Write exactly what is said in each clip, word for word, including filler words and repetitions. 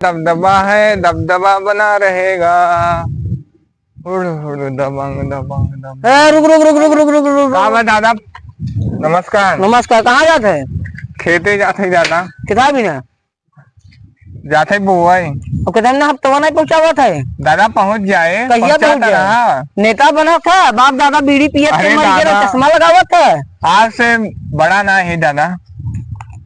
दबदबा है, दबदबा बना रहेगा। हुड़, हुड़, दबंग, दबंग, दबंग। ए, रुक, रुक, रुक। का बा दादा? नमस्कार। नमस्कार, कहाँ जात है? खेते जात है दादा। कितना भी ना? जात है बोआई। और कितना ना हफ्तवा नहीं पहुँचावत है? दादा पहुँच जाए, कहिया पहुँचाता पहुँच जाए? रहा। नेता बना था, बाप दादा बीड़ी पियत के अरे मर गए, दादा। चश्मा लगावत है। आज से बड़ा ना है दादा।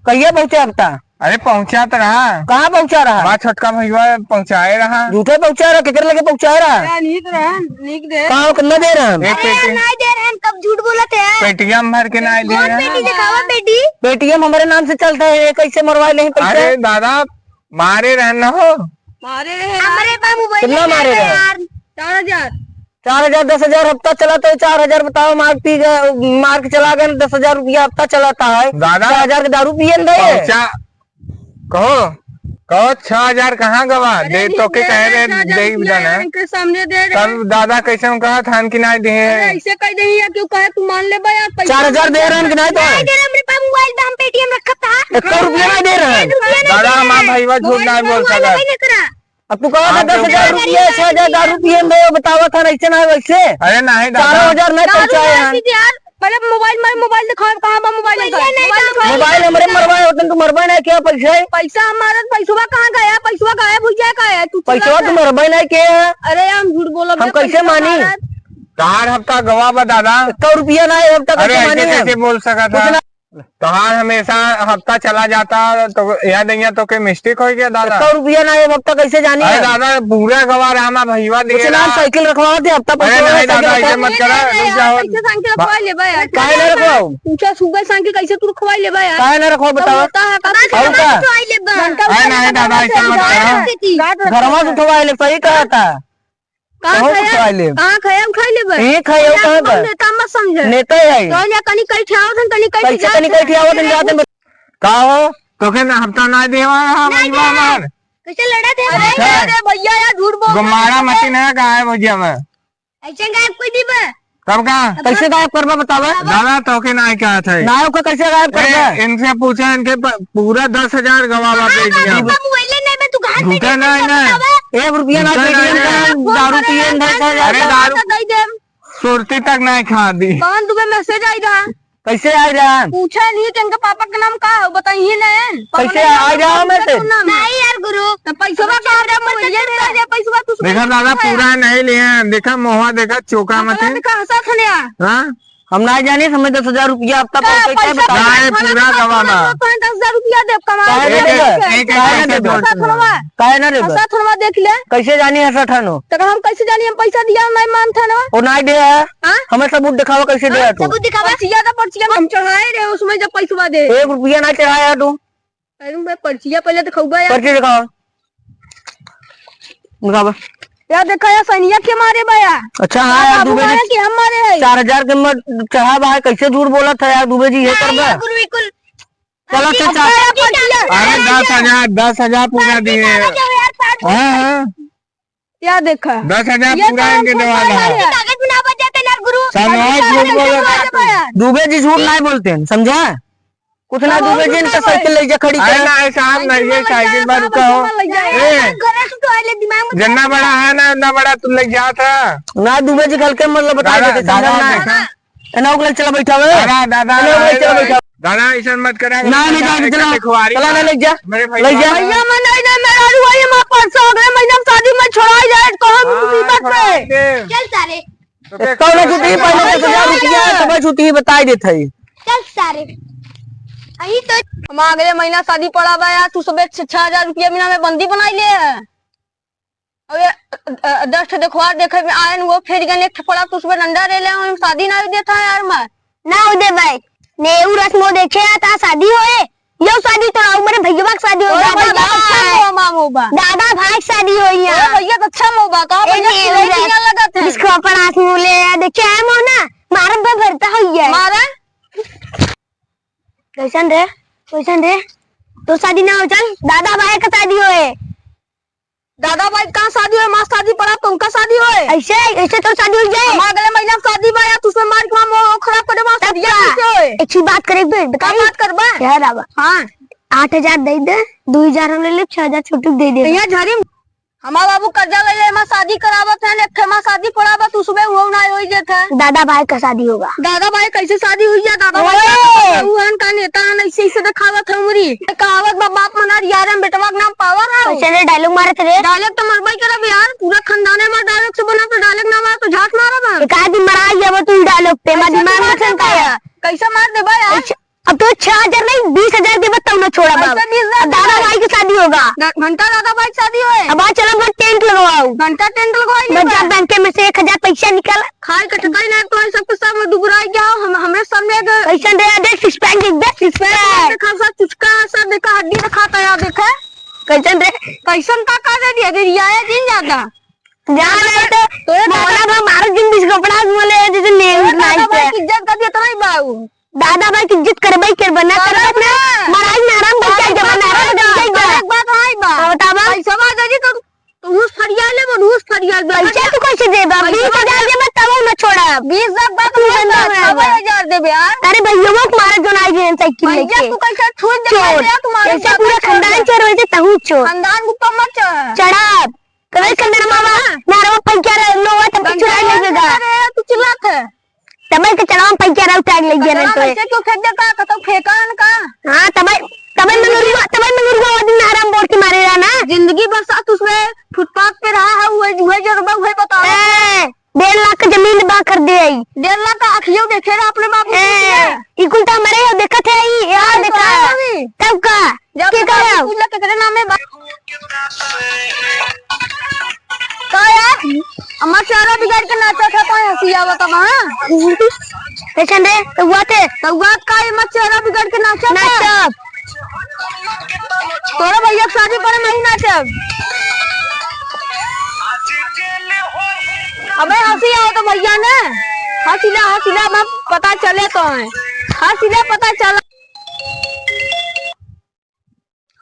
कहिया पहुँचे अब ता? अरे पहुँचा तो रहा। कहाँ पहुँचा रहा? हमार छोटका भइया पहुँचाए रहा। झूठे पहुँचा रहा, केकर लगे पहुँचा रहा? अरे, नीक रहा, नीक दे। कहाँ, कितना दे रहा? एक अरे, पेटी। नहीं दे रहे हैं, कब झूठ बोलत है? पेटिया में भर के नहीं दे कौन रहा। पेटी दिखावा, पेटी? पेटिया में हमारे नाम से चलता है, कैसे मरवाए नहीं पैसा? अरे दादा, मारे रहन न हो। मारे रहे यार। हमारे पास मोबाइल कितना नहीं मारे है रहे? यार। चार हजार। चार हजार, दस हजार हफ्ता चलाता है, चार हजार बताओ, मार पी गए, मार के चला गए, दस हजार रुपया हफ्ता चलाता है। दादा, छह हजार के दारू पिए न दे। पहुँचा, कहो, कहो, छह हजार कहाँ गवा? अरे दे, तो के कहे रहे, छह हजार दे रुपया बिना ना। इनके सामने दे रहे। तब दादा कैसे हम कहा थान की ना दे? अरे ऐसे कह दे या क्यों कहे, तू मान ले बा यार, पैसा चार हजार दे रहे हैं कि नहीं तो? नहीं दे रहे, मेरे पास मोबाइल पे हम पेटीएम रखा था। एक रुपया नहीं दे रहे हैं। एक रुपया नहीं दादा, दे रहे हमार हैं। भईवा झूठ मोबाइल नहीं बोल मोबाइल सकत। नहीं दे रहा। अब तू कहा था हाँ, दस हजार रुपया, छह हजार दारू पिए में दे, बतावा था, ऐसे ना है वैसे। अरे नहीं दादा। चारों हजार नहीं दारू पहुँचाए पिए हैं। यार, पहले मोबाइल मार, मोबाइल दिखाओ, कहाँ बा मोबाइल? मोबाइल नहीं मोबाइल था। दिखाओ। मोबाइल हमरे मरवाए होते, तू मरवाए ना क्या पैसा है? पैसा हमारा, पैसवा कहाँ गया? पैसवा गायब हो गया, का है? तू पैसवा तू मरवाए नहीं के है? अरे हम झूठ बोलब हम कैसे मानी? चार हफ्ता गवा बा दादा। एक रुपया ना है, हफ्ता अरे कैसे मानी ऐसे हम? कैसे बोल सकत है? तोहार हमेशा हफ्ता चला जाता, तो याद नहीं है तो के मिस्टेक हो गया दादा। सौ रुपया ना, एक हफ्ता कैसे जानी अरे है? दादा, पूरा गवा रहा, हमार भईवा दिए कुछ ना, रहा। साइकिल रखवा दे, हफ्ता अरे पैसा नहीं वाला दादा, साइकिल ऐसे रखवा। मत करा, रुक जाओ। कैसे साइकिल रखवा ले बा यार? काहे ना रखवाओ? पूछा सुबह साइकिल कैसे तू रखवा ले बा यार? काहे ना रखवाओ बताओ? और का? घंटा अरे भर नहीं दादा, ऐसे मत करा। घंटा भर घरवा से उठवा ले, सही कहा था। कहाँ कहाँ खाया? उठाई लेब? कहाँ खाया उठाई लेबे? यहीं खाया, कहाँ बा? नेता मत समझे। नेता है। तो या कनी कई ठे आवत हन, कनी कई ठे कैसे जात कनी हन। कई ठे आवत हन, जात हन। का हो? तोके ना हफ्ता ना देवा रहा, ना भईवा दे। हमार। कैसे लड़ा थे? अरे, अच्छा। अरे भईया यार, झूठ बोल रहे हो। गुमारा मती ना गायब हो जावे। ऐसे गायब कोई नहीं बा। तब का? कैसे गायब करबा बतावे? दादा, तोके ना क्या था? ना, ओके कैसे गायब ए, करबा? इनसे पूछा, इनके प-, पूरा दस हजार गवा बा हाँ, पेटिया। बाबा, मोबाइले नहीं बा, तू कहाँ से झूठा नहीं, नहीं। बतावे? एक रुपया ना झूठा पेटिया नहीं, का, नहीं। दारू पिए नहीं, दस हजार अरे, का। दारू दे दे। सुरती तक नहीं खा दी। कौन तुम्हें मैसेज आई रहा? कैसे आई रहा? पूछा नहीं कि इनके पापा का नाम का हो, बताइए ना। कैसे आई रहा मैसेज? नहीं यार गुरु। तो पैसवा का हो रहा, मोबाइले नहीं दे, पैसवा तू देखा दादा, पूरा नहीं लिए हैं। देखा मोहवा, देखा चोका मत है। देखा हंसा थनिया। हाँ? हम ना जानी, हमें दस हजार रुपया हफ्ता का पहुंचे, क्या पैसा बताओ? ना, ये पूरा गवा बा। दस हजार रुपया दे, कमा काहे के ना दे। देबे? एक, एक, काहे ना एक, देबे? एक, हंसा थनवा। काहे ना देबे? हंसा थनवा देख ले। कैसे जानी हंसा थनो? तो हम कैसे जानी, हम पैसा दिया, नहीं मान थनवा। वो नहीं दे है। हाँ? हमें सबूत दिखावा, कैसे दे हाँ, है तू? सबूत दिखावा। पर्चिया तो पर्चिया हम चढ़ाए रहे, उसमें जब पैसवा दे। एक रुपया ना चढ़ाया तू। अरे बे, पर्चिया पहले तो खौबा यार। पर्ची दिखाओ। दिखाओ। या देखा या सैनिया के मारे बा यार। अच्छा, हाँ यार, बाबू दुबे जी मारे कि हम मारे हैं? चार हजार के मत चढ़ा बा, कैसे झूठ बोलत है यार दुबे जी, ये कर बा। गुरु बिल्कुल। चलो, अच्छा, अच्छा। यार, पर्चिया। अरे दस हजार, दस हजार पूरा दिए। यार, पर्ची। हाँ, हाँ। या देखा। दस हजार ये पूरा तो इनके हमको देवाला है। कागज बनावा जाते ना गुरु। सामने झूठ बोलत है। दुबे जी झूठ नहीं बोलते हैं, समझा? कुछ ना, दुबे जी इनका साइकिल ले जा खड़ी अरे कर। ना, ऐसा आप नहीं, ये साइकिल बार रुका हो। ए, घर से तो आले दिमाग में जन्ना बड़ा है ना, उतना बड़ा तुम ले जाता। ना, दुबे जी हल्के मतलब बता दादा, देते, समझा दादा, ना? देखा। एना ओकरा चला बैठावे। दादा, दादा, एना ओकरा चला बैठावे। दादा, ऐसा मत करा। ना, नहीं जाके चला। चला ना, ले जा। मेरे भाई ले जा। भैया, मैं नहीं, नहीं, मेरा रुआ, ये माँ परसों अगले महीना में शादी में छोड़ा जाए, कहाँ हाँ, मुसीबत छोड़ा पे? दे। चल सारे। तो क्या कौन है छुट्टी? पहले दस हजार रुपया है, तो मैं छुट्टी ही बताई देत है। चल सारे। अही तो। हम अगले महीना शादी पड़ा बा यार, तू सबे छह, छह हजार रुपया बिना में बंदी बनाई ले है। अबे, अ, अ, दस ठे देखवार देखे में आयन, वो फिर गन एक ठे पड़ा, तो उसमें डंडा ले ले, हम शादी ना देता है यार मार। ना हो दे भाई, ने उ रस्म देखे आ, ता शादी होए, यो शादी तो आऊ, मेरे भैया की शादी हो, ओए दादा भैया, अच्छा भाई। मोह, माँ मोह बा। दादा भाई की शादी होई ओए यहाँ। भैया, तो अच्छा मोह बा, कहाँ ए, भैया ने की उ रस्म लगा थे? इसको अपन हाथ मुँह ले आ, देखे है मोह ना, मारम पे भरता होई है। मारा? कैसन रे, कैसन रे? तो शादी ना हो, चल, दादा भाई का शादी होए। दादा भाई कहाँ शादी होए? माँ शादी पड़ा तो उनका शादी होए। ऐसे, ऐसे तो शादी हो जाए। हमारे गले महिला शादी बा यार, तू उसमें मार के वहाँ मोह खराब कर दे, वहाँ तब शादी का? कैसे होए? एक ही बात करे, एक बार का बताई? बात करबा? क्या दादा? हाँ। आठ हजार दे दे, दो हजार हम ले लेब, छह हजार छोटू के दे दे। भैया झरी, हमार बाबू कर्जा ले ले, एमा शादी करावत है, एक ठे मा शादी पड़ावत, उसमें वो ना होई देत है। दादा भाई का शादी होगा। दादा भाई कैसे शादी हुई है? दादा भाई ओए! का, वो हन का नेता हन, ऐसे, ऐसे दिखावत है उमरी। कहावत बा, बाप मना रियार में बेटवा के नाम पावर है। कैसे रे dialogue मारत रे? Dialogue तो मरबई करब यार, पूरा खानदाने में dialogue से बना तो dialogue ना मारा तो झाट मारब हम। एक आदमी मरा ही अब तू dialogue पे, मा कैसे दिमाग मार मत देबा चलता है। यार? कैसे मार देबा यार? अच्छा। अब तो छह हजार नहीं, बीस हजार देबा तब ना छोड़ा बाबू। कैसे बीस हजार अब दादा देबा? भाई की शादी होगा। द-, घंटा दादा भाई की शादी होए। अब आ चला, अब टेंट लगवाओ। घंटा टेंट लगवाई बस लेबा। जा बैंक में से एक हजार पैसा निकाल। खाए के ठिकाना ना तो है, सब कुछ सब डुबराई गया। हम, हमरे सामने अगर कैसन रे, देख six pack, देख six pack। देखा सब चुचका, सब देखा हड्डी दिखाता है, देखा। कैसन रे? कैसन का, का दे दिया, दे दिया है जिन ज्यादा। जा रहे तो तो ये मोहल्ला दादा में मारो जिन बीस कपड़ा बोले, जैसे ले तोरे उठलाई दादा भाई के। की इज्जत कर दिया, तो नहीं बाऊ। दादा भाई की इज्जत करबई करबा, ना करबा ना, मराई ना आराम बन जाई, जब ना आराम बन जाई बा। एक बात है बा। हाँ, बतावा। पैसा बा दे दी तो, तो घूस फरिया ले, वो घूस फरिया ले। पैसा तू कैसे देबा? पैसा बीस हजार देबा तब ना छोड़ा। बीस लाख बात तू बंदा है, छब्बीस हजार देबे यार। अरे भैया वो मारा जो ना आई साइकिल भैया लेके। तू कैसे छूट दे चोर। यार, तुम्हारे ऐसे पूरा खानदान चोर होते तहू चोर। खानदान को कम मत चढ़ा। चढ़ा। कबे ऐसे चंद्रमा मत बाबा, चढ़ा। मारो पैसा रे, लो, तब गंदा चुराई ले बात लेगा। करे, तू चिल्लात है। तबे के चलाओ पैसा रे, उठा ले तो गया चला तो। ऐसे क्यों फेंक देता? कतौ फेंका हन का? हाँ, तबे, तबे मंगरुआ, तबे मंगरुआ वो दिन आराम बोल के मारे रहा ना। जिंदगी बरसात उसमें फुटपाथ पे रहा है, वही, वही जरूर, वही बताओ। ए, डेढ़ लाख के जमीन बा कर दे आई। डेढ़ लाख का अखियो देखे रहा अपने बाबू ए, के। ई कुल तो हमारे यहाँ देखत है, ई यहाँ अरे देखा। तो अभी। तब का? जब के तक कहे? पूछ ले केकरे नामे बा। का यार? हमार चेहरा बिगाड़ के नाचा था, तो हंसी आवत बा, हाँ? कैसन रे? तो हुआ थे? तो हुआ का, हमार चेहरा बिगाड़ के नाचा था? नाचब। तोरा भैया के शादी पर नहीं नाचब। अबे हंसी आओ तो भैया ने। हंसी ला, हंसी ला, मैं पता चले तो है। हंसी ला, पता चला।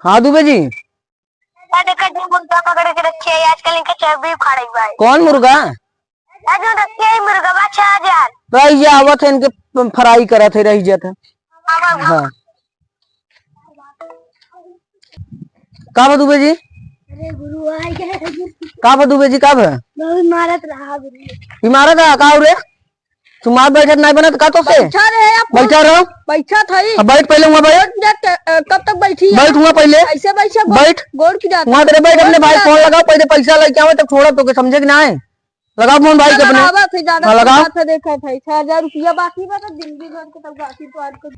हाँ दुबे जी। का देखा जी, मुर्गा पकड़ के रखे है, आजकल इनके चर्बी फाड़े बा। कौन मुर्गा? आज जो रखे है मुर्गा बा छह हजार। रह जा, आवत है, इनके fry करत है, रह जात है। हाँ। का बा दुबे जी? अरे गुरु, आ गए। का बा दुबे जी, का बा? बहुत मारत रहा गुरु। ई मारत रहा, का हो रे? तू मार बैठत नहीं बनत का तो से? बैठा रहे आप। बैठा रहो। बैठा था ही। अब बैठ पहले वहाँ बैठ। बैठ जा, अ, कब तक बैठी है? बैठ वहाँ पहले। ऐसे बैठा, गो-, बैठ। गोड़ की जाता वहाँ तेरे बैठ, अपने भाई फोन लगाओ, पहले पैसा लेके आवे तब छोड़ा तो के, समझे कि नहीं? लगाओ फोन भाई के अपने। लगावा थे, ज्यादा हाँ, लगाओ। पैसा देखा था, छह हजार रुपया बाकी बा तो जिंदगी भर के तब बाकी तो आज को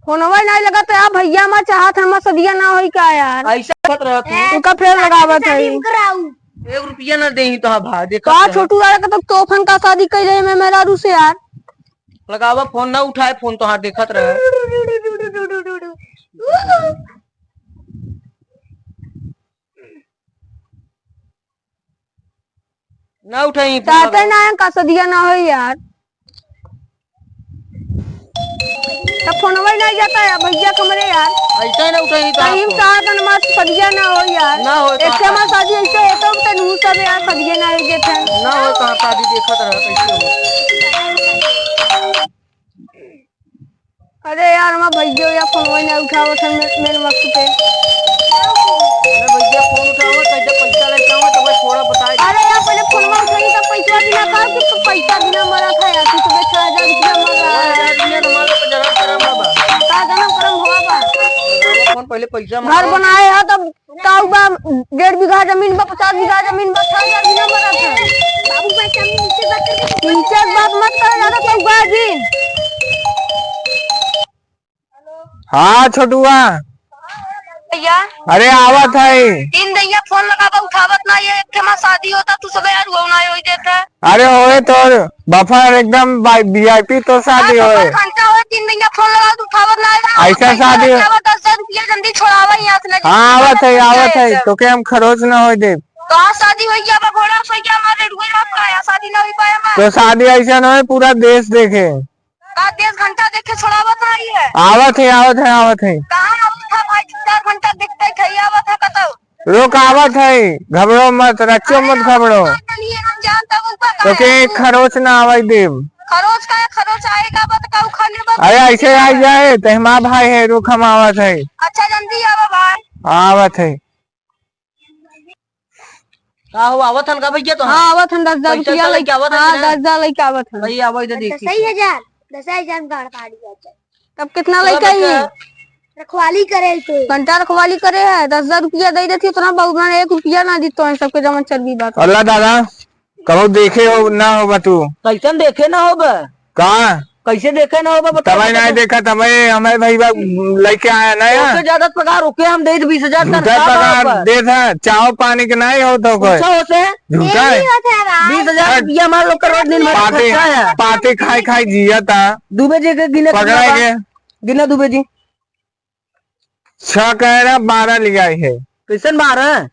फोनवा नहीं लगा तो यार भैया, मैं चाहत है, मैं सदिया ना होई का यार? ऐसा बात रहत है। उनका फेर लगावत है। एक रुपया ना देही तो हाँ भाई, देखत का रह। छोटू दादा का तो तोफन का शादी कर रहे मैं मेहरारू से यार। लगावा फोन, ना उठाए फोन तो हाँ देखत रहे। ना उठाई फोन चाहते लगा। ना है, का सदिया ना हो यार। तब फोनवा ही नहीं जाता है भैया कमरे यार। ऐसा ही ना उठाई तो टाइम आपको। चाहत है ना, मत सदिया ना हो यार। ना हो तो एक आप हमार शादी ऐसे होता तो नू सब यार सदिया ना हो जाते हैं। ना हो तो आप शादी देखत रहो कैसे हो। अरे यार, हमार भैया या फोनवा नहीं उठावत है मे-, मेरे वक्त पे। अरे भैया, फोन उठावा, कैसे पैसा लेके आवा, तो बस थोड़ा बताए। अरे यार, पहले फोनवा उठाई, तब पैसा बिना कहा कि तू पैसा बिना मरा था यार, तू तो छह हजार रुपया मर रहा है। अरे यार, ये तो मारो तो जरा गरम बाबा। का गरम गरम हुआ बा? फोन पहले पैसा घर मारो। बनाए हो तब का बा, डेढ़ बीघा जमीन बा, पचास बीघा जमीन बा, छह हजार बिना मरत है। बाबू भाई, सामने नीचे बात करके नीचे बात मत कर, ज्यादा तो बा जी। हाँ, छोटुआ। भैया। अरे, आवत है। तीन दैया फोन लगावा, उठावत ना, ये एक ठे मा शादी होता, तू सब यार वो ना होई देता। अरे होए तोर बफर एकदम बाई-, VIP तो शादी हाँ, होए। बफर घंटा होए, तीन दिन का फोन लगा, तू उठावत ना है। ऐसा शादी हो- दस हजार रुपया जल्दी छोड़ावा यहाँ से, ना हाँ, आवत है, आवत है, तो के हम खरोच ना होए दे। तो आज शादी हो गया, बा घोड़ा सो गया, हमारे रुए बाप का आया, शादी ना हो पाया हमारा। तो शादी ऐसा ना होए, पूरा देश देखे। का देश घंटा देखे छोड़ावत ना है। आवत है, आवत है, आवत है। कहाँ आवत था भाई, चार घंटा देखते थे, आवत है कतौ। रोक आवत है, घबरो मत, रच्चो मत घबरो। तो के एक खरोच ना आवे देब। खरोच का है, खरोच आएगा, बत का उखाड़ ले, बत। अरे, ऐसे आ जाए, तो हमार भाई है, रुक, हम आवत है। अच्छा, जल्दी आवा भाई। आवत है। का हो, आवत हन का भैया तो? हाँ, आवत हन, दस हजार पैसा रुपया का लेके लेके आवत हन हाँ, ना? दस हजार लेके आवत हन। भैया, आवत तो देखी। दस हजार, दस हजार में गाड़ काट दिया जाए। तब कितना तो लेके आई? रखवाली करे तो। घंटा रखवाली करे है, दस हजार रुपया दे देती, उतना बहुत, मैंने एक रुपया ना दी तो है सबके जमा चर्बी बात। अल्लाह दादा, कबो देखे हो ना होबा तू। कैसन देखे ना होबा? का? कैसे देखे ना होबा, बताओ, तबे नहीं बताओ। देखा, तबे हमारे भैया लेके आया ना यहाँ। ओके ज्यादा पगार, ओके हम दे दे बीस हजार झूठा तनख्वाह पगार बा। देत है, चाहो पानी के नहीं हो तो कोई। पूछो होते हैं। झूठा है। यही होता है भाई। बीस हजार हट। रुपया मान लो, करोड़ दिन भर पाती, खर्चा है। पाती खाई खाई जिया था। दुबे जी के गिने पकड़ा कितना बा? के। गिना दुबे जी। छह कह रहा, बारह लियाई है। कैसन बारह?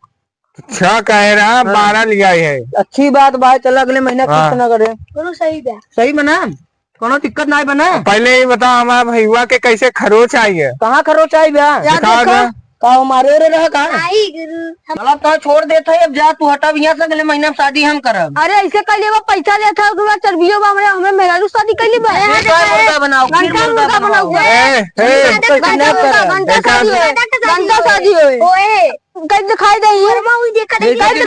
छह कह रहा, हाँ। बारह लियाई है। अच्छी बात बा, चल अगले महीना हाँ। किस्त ना करे। दोनों सही बा। सही बना, कोनो दिक्कत ना बना। पहले ये बताओ, हमारा भैया के कैसे खरोच आई है? कहाँ खरोच आई बा? या दिखाओ देखो। तो। का हमारे रे रहा का? नहीं गुरु, हम चल अब तो छोड़ देत है, अब जा तू हटा, यहाँ से अगले महीना में शादी हम करब। अरे ऐसे कैले बा, पैसा लेत है, ओकरा चर्बियो बा, हमरे, हमें मेहरारू शादी कैले बा। ये का मुर्गा बनाओ, फिर घंटा मुर्गा मुर्गा बनाओ। बनाओ। ए, ए, घंटा घंटा मुर्गा, घंटा देखा शादी होए, घंटा शादी होए। ओए। कहीं दिखाई दे, गोरवा हुई देखा दे। कहीं दिखाई दे,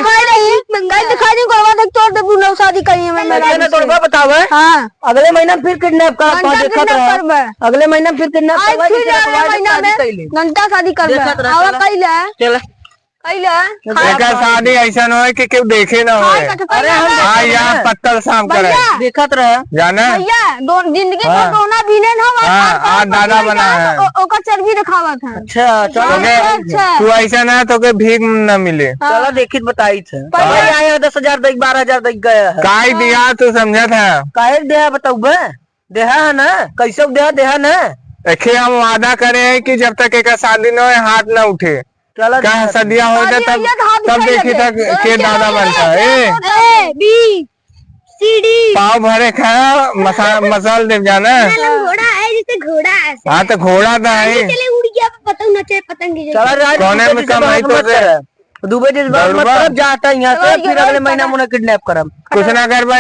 कहीं दिखाई दे, गोरवा देख तोड़ दे, बुढ़ऊ शादी करी है, मैं कैसे ना तोड़बा बतावे? हाँ। अगले महीना में फिर किडनैप कर, घंटा देखत किडनैप रह। करबे। अगले महीना में फिर किडनैप आज करबे, फिर जैसे अगले रखवाली महीना शादी में कैले। घंटा शादी करबे। देखत रह, आवा चला। कैले। चला। कैले। एकर शादी ऐसा न होए कि केहू देखे ना हाँ, होए। कटपैया अरे हम बा। हाँ, देखत यहाँ रहे। पत्तल साफ करे। भैया। देखत रहे। जाना? भैया, दो, जिंदगी भर हाँ। दोना बीने न हो, हाँ, आज आज दादा बना है। ओ-, ओकर चर्बी दिखावत है। अच्छा, चलो। ओके, अच्छा। तू ऐसा ना तो के भीख ना मिले। हाँ। चलो देखित बताई थे। पहले हाँ। आया दस हजार दई, बारह हजार दई गया है। काहे दिया तू समझा था? काहे दिया बताऊबे? देहा है ना? कैसे देहा, देहा ना? देखे हम वादा करे हैं कि जब तक एकर शादी न होए, हाथ ना उठे। चला कहाँ देखा सदिया हो शादी जाता, होइया तो हाथ तब दिखाई देखी देते। तक के दादा बनता है। ए, ए, बी, सी, डी। पाव भरे खा, मसा-, मसाल देव जाना। ना, ना, घोड़ा है, जैसे घोड़ा है। हाँ, तो घोड़ा तो है। आगे चले उड़ गया, पतंग नचे, पतंग की जैसे। चला राज, कोने में कमाई तो मत से? करे। दुबे जी बात मत दौड़बा? करब, जाता यहाँ से, चला, फिर अगले महीना मुने किडनैप करब। कुछ ना करबा।